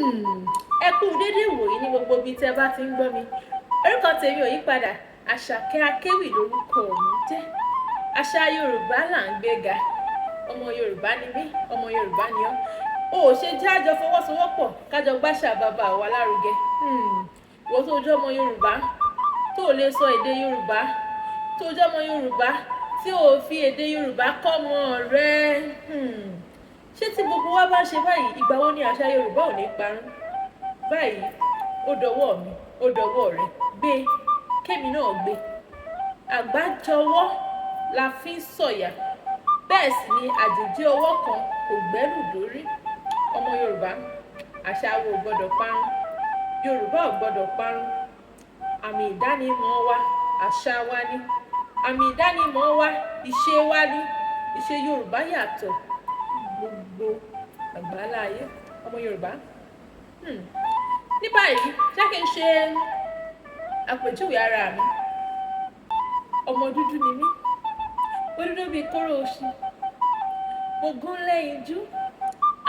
Ẹ kú dédé ìwòyí ní gbogbo ibi tí ẹ bá ti ń gbọ́ mi. Orúkọ tèmi ò yí padà, Àṣàkẹ́ Akéwì lórúkọ mi jẹ́. Àṣà Yorùbá là ń gbé ga. Ọmọ Yorùbá ni mí, ọmọ Yorùbá ni ọ́. O ò ṣe jẹ́ àjọ fọwọ́sowọ́pọ̀ kájọ gbàṣà bàbá wa lárugẹ. Ìwọ tó jẹ́ ọmọ Yorùbá, tó lè sọ èdè Yorùbá, tó jẹ́ ọmọ Yorùbá tí ò fi èdè Yorùbá kọ́ ọmọ rẹ. Ṣé tí gbogbo wa bá ṣe báyìí, ìgbà wo ni àṣà Yorùbá ò ní parun? Báyìí, ó dọwọ́ mi, ó dọwọ́ rẹ. Gbé, kémi náà gbé. Àgbájọwọ́ la fi ń sọ̀yà. Bẹ́ẹ̀ sì ni àjèjì ọwọ́ kan kò gbẹ́rù dórí. Ọmọ Yorùbá, àṣà wa ò gbọdọ̀ parun. Yorùbá ò gbọdọ̀ parun. Àmì ìdánimọ̀ wa, àṣà wa ni. Àmì ìdánimọ̀ wa, ìṣe wa ni. Ìṣe Yorùbá yàtọ̀ gbogbo àgbáláyé. Ọmọ Yorùbá. Ní báyìí, jẹ́ kí n ṣe àpèjúwe ara mi. Ọmọ dúdú ni mí. Mo dúdú bíi kóró oṣù. Mo gún lẹ́yinjú.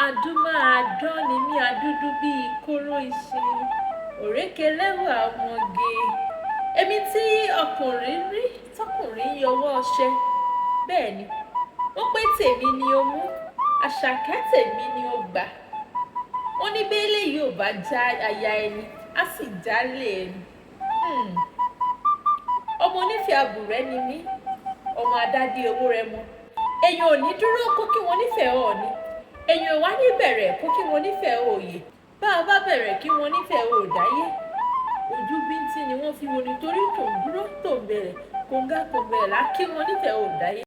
Adúmáadán ni mí, adúdú bíi kóró iṣin. Òrékelẹ́wà ọmọge. Èmi tí ọkùnrin rí, tọkùnrin yọwọ́ ọṣẹ. Bẹ́ẹ̀ ni, wọ́n pé tèmi ni o mú, Àṣàkẹ́ tèmi ni o gbà. Wọ́n ní bí eléyìí ò bá já aya ẹni, á sì jálè ẹni. Ọmọ onífẹ̀ẹ́ àbùrẹ́ ni mí. Ọmọ adádé owó rẹ mọ. Èèyàn ò ní dúró kó kí wọ́n nífẹ̀ẹ́ Ọọ̀ni. Èèyàn ò wá ní bẹ̀rẹ̀ kó kí wọ́n nífẹ̀ẹ́ òye. Bá a bá bẹ̀rẹ̀ kí wọ́n nífẹ̀ẹ́ òòdáyé. Ojú bíntín ni wọ́n fi wo ni torí tò ń dúró tò ń bẹ̀rẹ̀. Kòńgá kòǹbẹ̀rẹ̀ là kí wọ́n nífẹ̀ẹ́ òòdáyé.